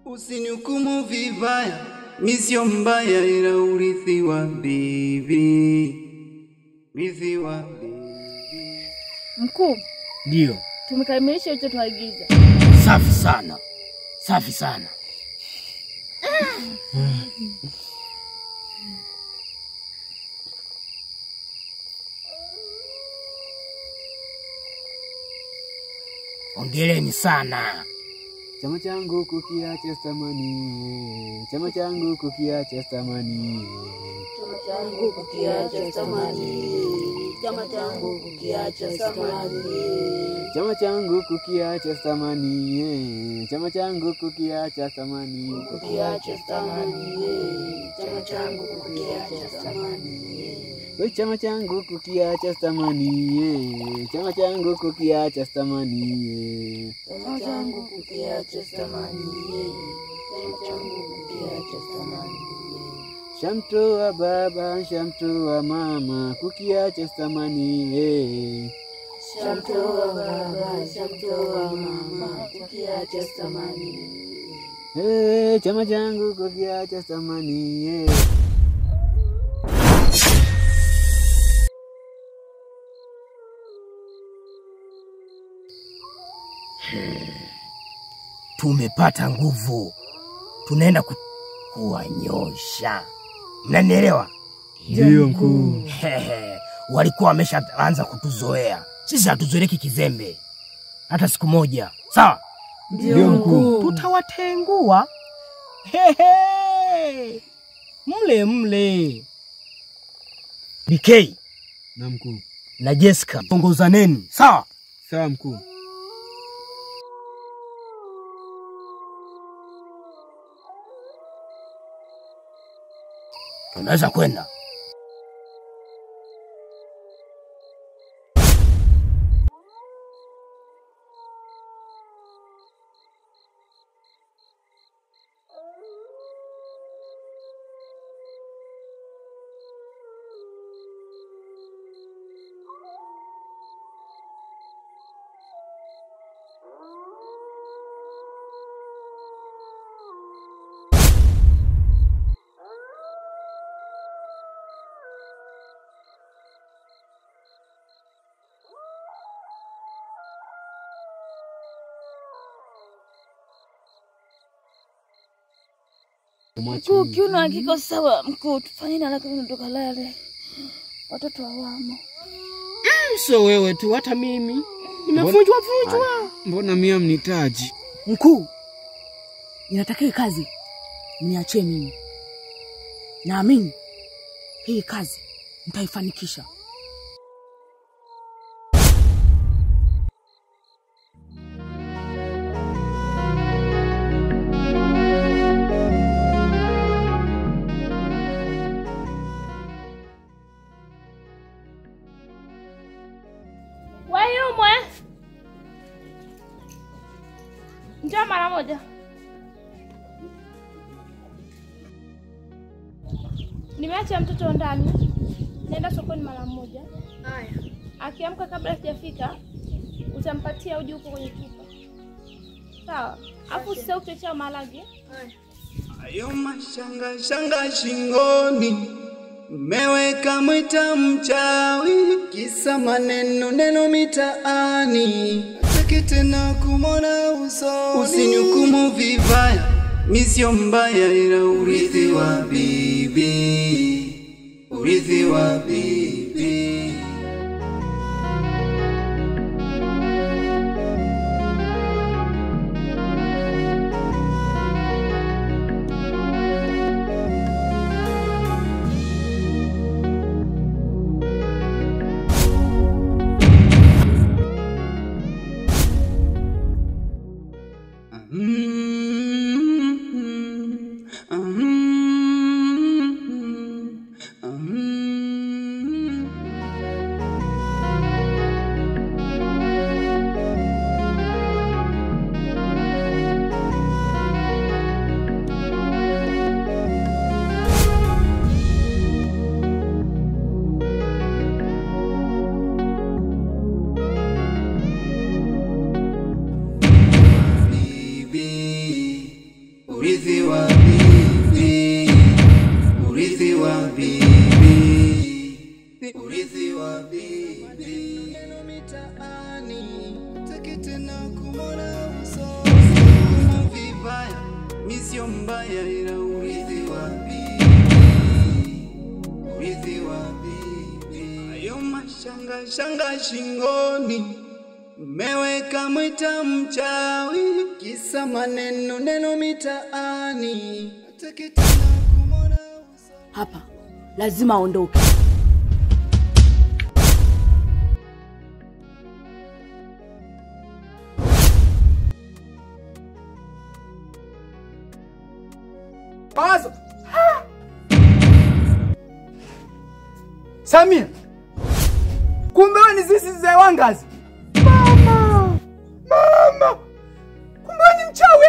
Usinihukumu vibaya, mimi sio mbaya, ila urithi wa bibi. Urithi wa bibi. Mkuu. Ndio. Tumekamilisha hicho tuagiza. Safi sana. Safi sana. Hongereni sana. Chama changu kukiacha thamani, chama changu kukiacha thamani, chama changu kukiacha thamani, chama changu kukiacha thamani, chama changu kukiacha thamani, chama changu kukiacha thamani, kukiacha thamani, chama changu kukiacha thamani. We chama changu kukiacha thamani, chama changu kukiacha thamani, chama changu kukiacha thamani, chama changu kukiacha thamani. Shamtoa baba, shamtoa mama, kukiacha thamani. Shamtoa baba, shamtoa mama, kukiacha thamani. Chama changu kukiacha thamani. Tumepata nguvu, tunaenda kuwanyosha. Mnanielewa? Ndio mkuu. Walikuwa wameshaanza kutuzoea. Sisi hatuzoeleki kizembe hata siku moja. Sawa? Ndio mkuu. Tutawatengua. Hehe. Mle mle. BK na mkuu na Jessica, ongozaneni. Sawa? Sawa mkuu. Tunaweza kwenda. Mkuu, kiuno hakiko sawa mkuu, tufanye haraka tukalale. Watoto hawamo. Sio wewe tu, hata mimi nimevunjwa vunjwa. Mbona mimi mnitaji? Mkuu, inatakiwa kazi mniachie mimi. Naamini hii kazi nitaifanikisha. Wayumwe, njoo mara moja. Nimeacha mtoto ndani. Nenda sokoni mara moja. Haya. Akiamka kabla sijafika, utampatia uji huko kwenye chupa. Sawa. Afu usisahau kuchochea maharage. Haya. Ayo mashanga shanga shingoni, meweka mwita mchawi, kisa maneno neno mitaani, hataki tena kumona usoni. Usinihukumu vibaya, mimi sio mbaya, ila urithi wa bibi, urithi wa bibi. Bibi. Urithi wa bibi, urithi wa bibi, urithi wa bibi. Neno mitaani, taki tena kumwona usoni. Vibaya, mi sio mbaya ila urithi wa bibi, urithi wa bibi. Ayo mashanga shanga shingoni, meweka mwita mchawi, kisa maneno neno mitaani. Hapa lazima aondoke. Mawazo. Samia. Kumbe wewe ni sisi za wangazi. Mama. Mama. Kumbe wewe ni mchawi?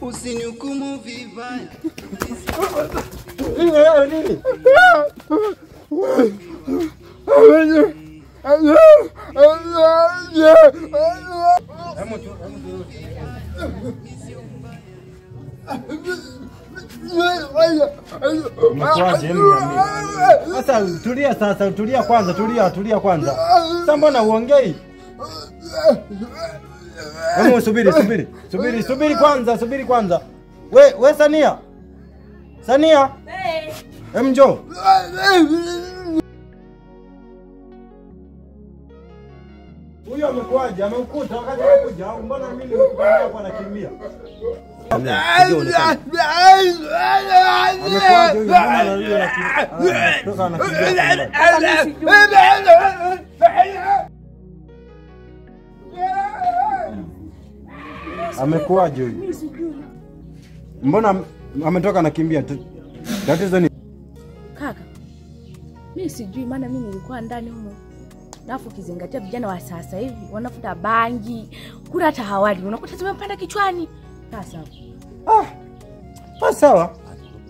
Usinihukumu vibaya. Nini? Sasa tulia, sasa tulia kwanza, tulia kwanza. Sasa mbona uongei? Hebu subiri kwanza, subiri kwanza. We Sania. Sania. Hey. Hem njoo. Huyo amekuaje? Amekukuta wakati anakuja au mbona mimi nimekuja hapo anakimbia? Amekuaje huyo? Mbona huyo anakimbia? Toka anakimbia. Amekuaje huyu? Mimi sijui. Mbona ametoka anakimbia? Tatizo ni kaka. Mimi sijui maana mimi nilikuwa ndani humo. Alafu ukizingatia vijana wa sasa hivi wanafuta bangi, kula hata hawali, unakuta zimepanda kichwani. Sasa. Ah. Sawa.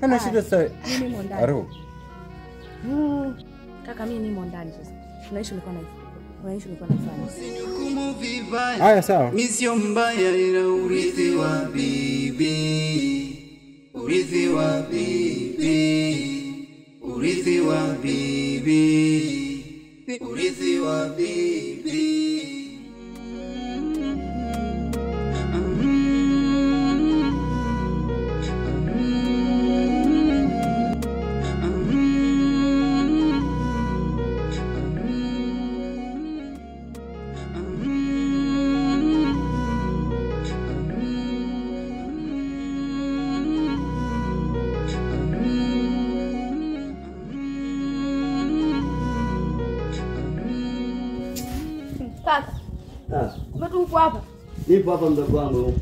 Kana shida sasa. Mimi nimo ndani. Aro. Kaka mimi nimo ndani sasa. Tunaishi nilikuwa na. Unaishi nilikuwa nafanya. Usinihukumu vibaya. Haya sawa. Mimi sio mbaya ila urithi wa bibi. Urithi wa bibi. Urithi wa bibi. Urithi wa bibi. Kaka. Kumbe tu uko hapa? Nipo hapa mdogo wangu.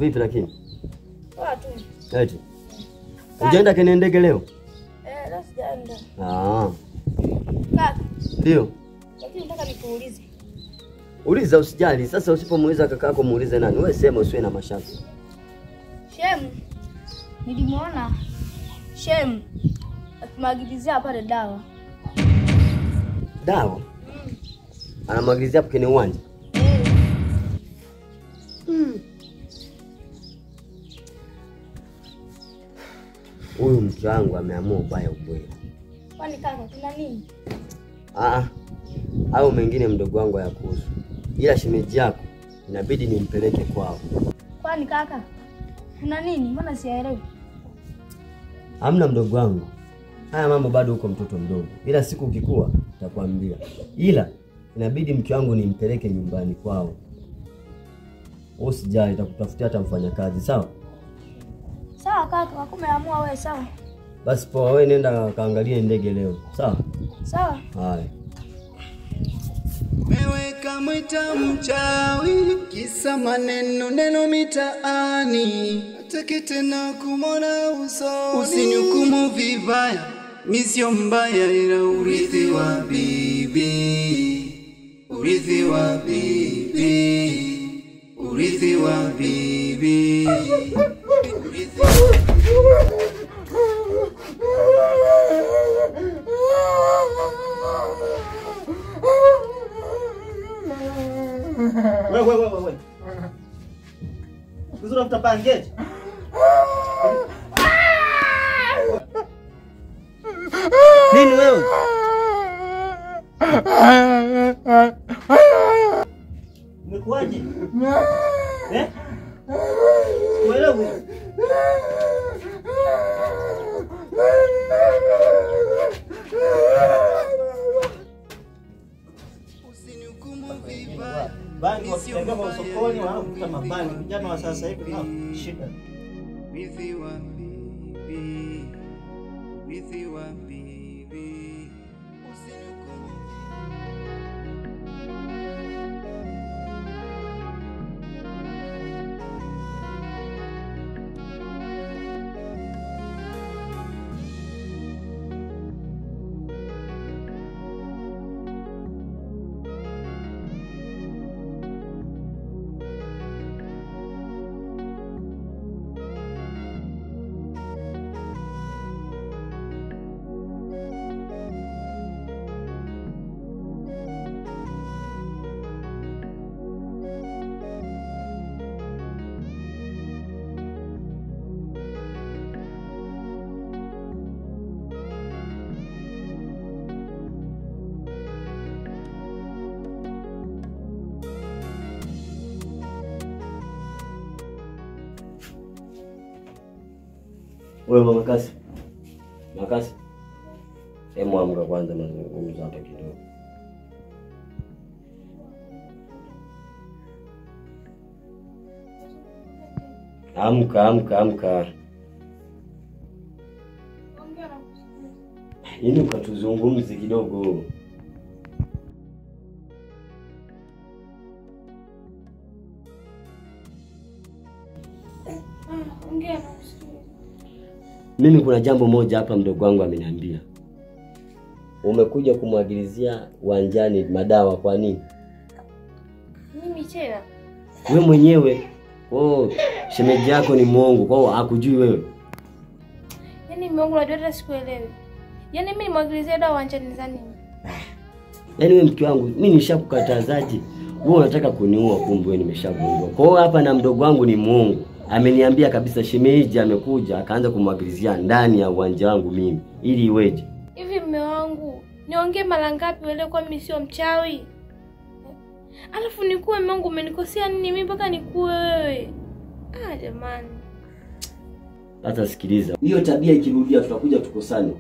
Vipi lakini? Poa tu. Eti. Ujaenda kwenye ndege leo? Leo sijaenda. Kaka. Ndio. Lakini nataka nikuulize. Uliza usijali. Sasa usipomuuliza kakako muulize nani? Wewe sema usiwe na mashaka. Shem. Nilimuona Shem akimwagilizia pale dawa. Dawa? Anamwagilizia hapo kwenye uwanja? Huyu mke wangu ameamua ubaya ubwela. Kwani kaka kuna nini? Au mengine mdogo wangu hayakuhusu. Ila shemeji yako inabidi nimpeleke kwao. Kwani kaka kuna nini? Mbona sielewi? Hamna mdogo wangu. Haya mambo bado uko mtoto mdogo. Ila siku ukikua nitakwambia. Ila inabidi mke wangu nimpeleke nyumbani kwao. Usijali, nitakutafutia hata mfanyakazi, sawa? Sawa kaka, umeamua wewe, sawa. Basi poa, wewe nenda kaangalie ndege leo, sawa? Sawa. Haya. Meweka mwita mchawi, kisa maneno neno mitaani. Hataki tena kumwona usoni. Usinihukumu vibaya, mimi sio mbaya ila urithi wa bibi. Urithi wa bibi, urithi wa bibi, urithi. Wewe. Kuzura mtapangeje? Nini wewe? Umekuaje? Eh? Wewe. Bangi wakitembea kwa sokoni wanakuta mabangi. Vijana wa sasa hivi nao shida. Urithi wa bibi, urithi wa bibi, usinihukumu. Wewe mama Kasi. Makasi. Hebu amka kwanza mazungumzo hapa kidogo. Amka, amka, amka. Inuka tuzungumze kidogo. Mimi kuna jambo moja hapa mdogo wangu ameniambia. Umekuja kumwagilizia uwanjani madawa kwa nini? Mimi tena? Wewe mwenyewe. Oh, shemeji yako ni muongo, kwa hiyo hakujui wewe. Yaani muongo unajua hata sikuelewi. Yaani mimi nimwagilizia dawa uwanjani za nini? Yaani wewe mke wangu, mimi nishakukatazaje? Wewe unataka kuniua kumbe wewe nimeshagundua. Kwa hiyo hapa na mdogo wangu ni muongo. Ameniambia kabisa shemeji amekuja akaanza kumwagilizia ndani ya uwanja wangu mimi ili iweje? Hivi mume wangu, niongee mara ngapi uelewe kwa mimi sio mchawi? Alafu nikuwe mume wangu umenikosea nini mimi mpaka nikuwe wewe? Ah jamani. Hata sikiliza. Hiyo tabia ikirudia tutakuja tukosane.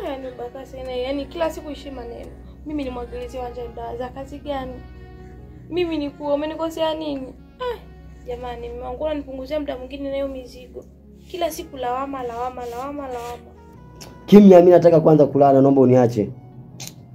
Yaani Bakasi na yaani kila siku ishi maneno. Mimi ni mwagilizi wa dawa za kazi gani? Mimi ni kuwa umenikosea nini? Ah, jamani mume wangu unanipunguzia muda mwingine nayo mizigo. Kila siku lawama lawama lawama lawama. Kimya, mimi nataka kwanza kulala, naomba uniache.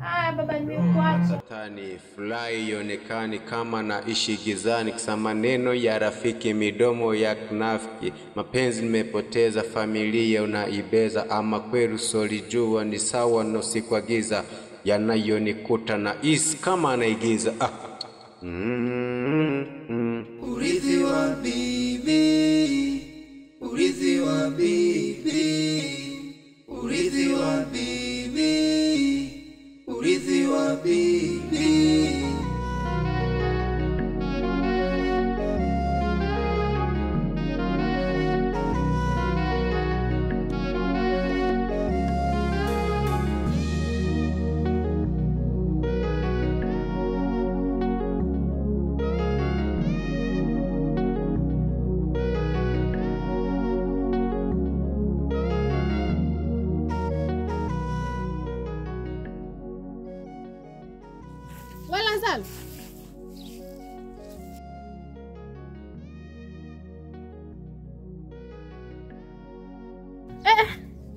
Ah baba nimekuacha. Satani fly ionekani kama naishi gizani, kisa maneno ya rafiki midomo ya kunafiki. Mapenzi nimepoteza, familia unaibeza, ama kweli usolijua ni sawa na usiku wa giza. Yanayonikuta na is kama anaigiza. Ah. Urithi wa bibi, urithi wa bibi, urithi wa bibi, urithi wa bibi.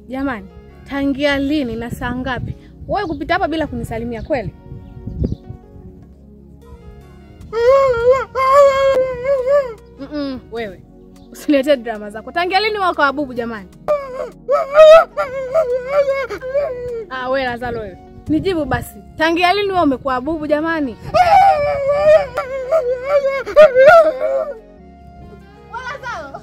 Jamani, Tangia lini na saa ngapi wewe kupita hapa bila kunisalimia kweli? Wewe usilete drama zako. Tangia lini wako wabubu jamani? Ah, wewe Lazaro wewe. Nijibu basi. Tangia lini wewe umekuwa bubu jamani? Lazaro.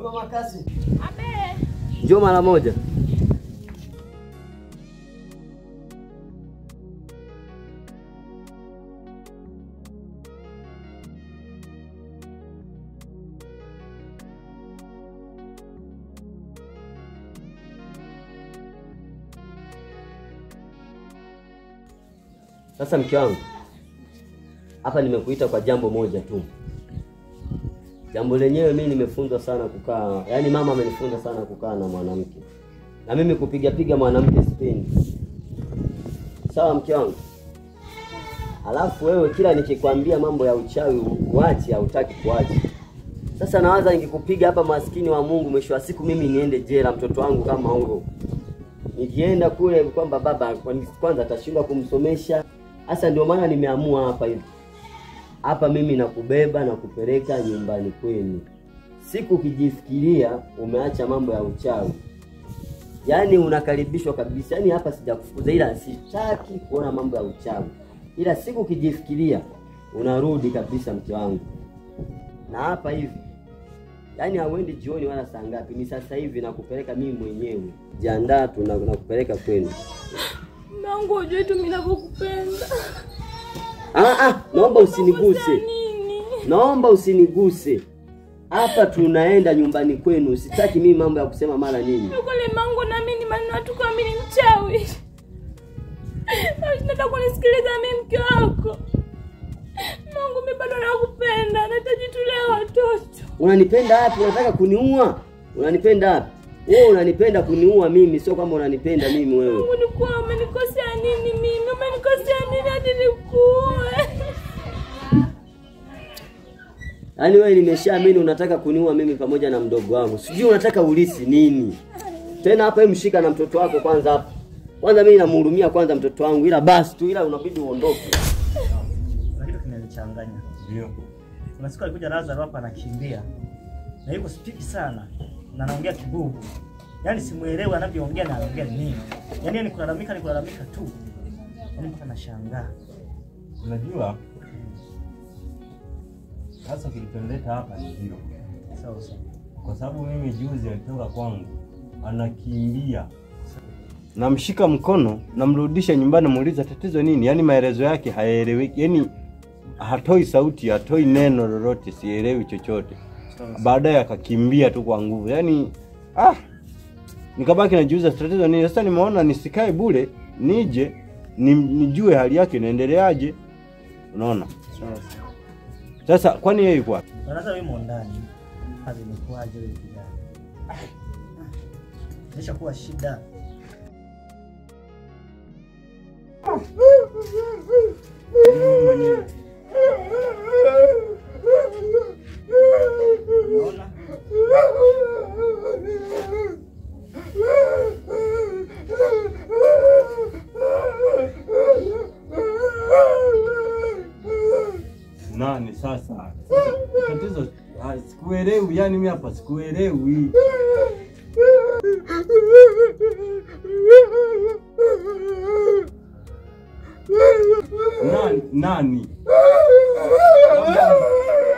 Mama Kasi. Abe. Njoo mara moja. Sasa mke wangu, hapa nimekuita kwa jambo moja tu. Jambo lenyewe mimi nimefunzwa sana kukaa, yaani mama amenifunza sana kukaa na mwanamke. Na mimi kupiga piga mwanamke sipendi. Sawa mke wangu? Alafu wewe kila nikikwambia mambo ya uchawi uache, hautaki kuacha. Sasa nawaza nikikupiga hapa, maskini wa Mungu, mwisho wa siku mimi niende jela, mtoto wangu kama huyo. Nikienda kule kwamba baba kwanza atashindwa kumsomesha. Sasa ndio maana nimeamua hapa hivi. Hapa mimi nakubeba na kupeleka nyumbani kwenu. Siku ukijifikiria umeacha mambo ya uchawi, yaani unakaribishwa kabisa. Yaani hapa sijakufukuza, ila sitaki kuona mambo ya uchawi. Ila siku ukijifikiria unarudi kabisa mke wangu. Na hapa hivi, yaani hauendi jioni wala saa ngapi, ni sasa hivi nakupeleka mimi mwenyewe. Jiandaa tu na nakupeleka kwenu. Mungu hujui tu mimi ninakupenda. Naomba usiniguse. Naomba usiniguse. Hapa tunaenda nyumbani kwenu. Sitaki mimi mambo ya kusema mara nini. Kule mangu na mimi ni maneno tu kama mimi ni mchawi. Nataka kunisikiliza mimi mke wako. Mungu mimi bado nakupenda. Nahitaji tulee watoto. Unanipenda wapi? Unataka kuniua? Unanipenda wapi? Wewe unanipenda kuniua mimi, sio kama unanipenda mimi wewe. Mungu nikuwa umenikosea nini mimi? Umenikosea nini hadi nikuue? Yaani wewe nimeshaamini unataka kuniua mimi pamoja na mdogo wangu. Sijui unataka ulisi nini. Tena hapa hebu mshika na mtoto wako kwanza hapa. Kwanza mimi namhurumia kwanza mtoto wangu, ila basi tu, ila unabidi uondoke. Kuna kitu kinanichanganya. Ndio. Kuna siku alikuja Lazaro hapa anakimbia. Na yuko spiki sana. Na anaongea kibubu. Yaani simuelewi anavyoongea na anaongea nini. Yaani ni kulalamika, ni kulalamika tu. Yaani mpaka nashangaa. Unajua sasa kilichonileta hapa ni hilo. Sawa sawa. Kwa sababu mimi juzi alitoka kwangu anakimbia. Namshika mkono, namrudisha nyumbani, muuliza tatizo nini? Yaani maelezo yake hayaeleweki. Yaani hatoi sauti, hatoi neno lolote, sielewi chochote. Baadaye akakimbia tu kwa nguvu. Yaani nikabaki najiuliza tatizo nini? Sasa nimeona nisikae bure, nije nijue hali yake inaendeleaje. Unaona? Sawa sawa. Sasa kwani yeye yuko wapi? Sasa yumo ndani. Kazi imekuaje wewe kijana? Nishakuwa shida. Unaona? Nani sasa? Tatizo sikuelewi, yani mimi hapa sikuelewi. Nani?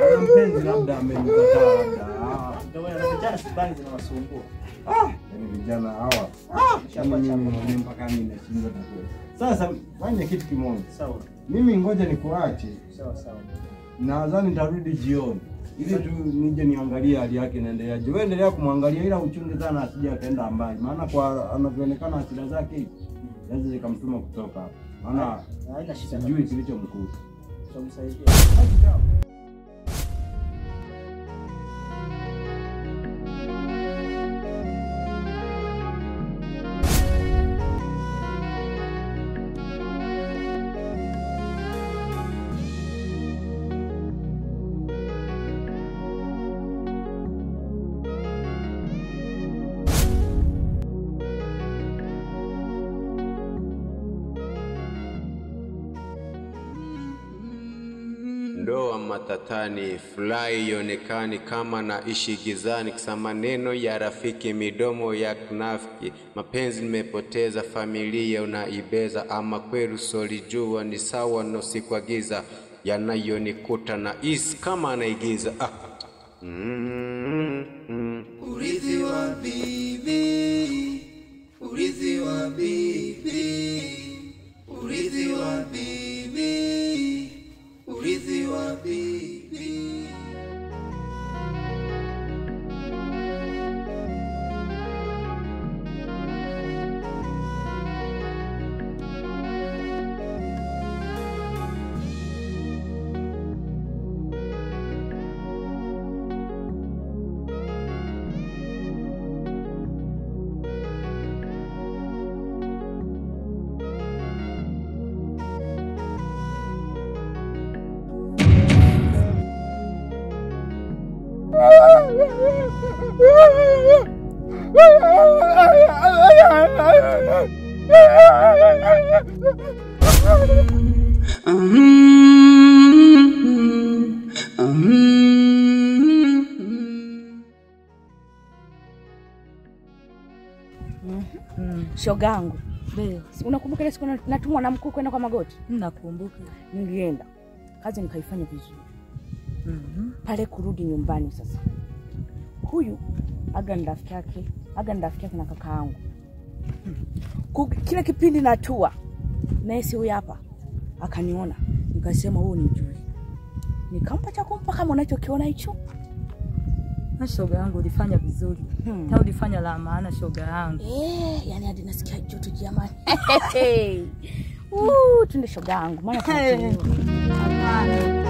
Ana mpenzi labda amenikataa labda. Ndio maana vijana sibani zinawasumbua. Yaani vijana hawa. Mimi mpaka mimi nashindwa na kweli. Sasa fanya kitu kimoja. Sawa. Mimi ngoja nikuache. Sawa sawa. Nadhani nitarudi jioni. Ili tu nije niangalie hali yake inaendeleaje. Wewe endelea kumwangalia ila uchunge sana asije akaenda mbali. Maana kwa anavyoonekana hasira zake hizi naweza zikamtuma kutoka hapa. Maana haina shida. Sijui kilichomkuta. Tutamsaidia. Ndoa matatani, furaha ionekani kama naishi gizani, kisa maneno ya rafiki, midomo ya kinafiki. Mapenzi nimepoteza, familia unaibeza, ama kweli usolijua ni sawa na usiku wa giza, yanayonikuta na isi kama anaigiza. Urithi wa bibi, urithi wa bibi, urithi wa bibi, urithi wa bibi. Shogangu, unakumbuka ile siku natumwa na mkuu kwenda kwa magoti? Nakumbuka. Nilienda. Kazi nikaifanya vizuri. Pale kurudi nyumbani sasa. Huyu aga ni rafiki yake, aga ni rafiki yake na kaka yangu. Kila kipindi natua. Na yeye huyu hapa akaniona. Nikasema wewe unijui. Nikampa cha kumpa kama unachokiona hicho. Na shoga yangu ulifanya vizuri. Ta ulifanya la maana shoga yangu. Yani hadi nasikia joto jamani. Tunde shoga yangu maana tunachelewa. Hapana.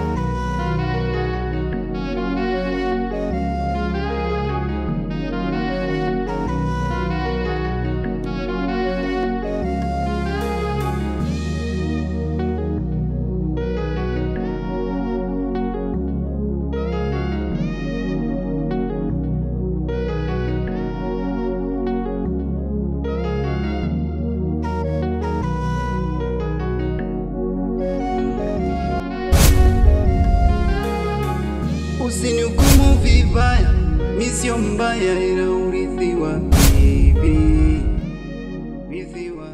Usinihukumu vibaya, mimi sio mbaya ila urithi wa bibi. Urithi wa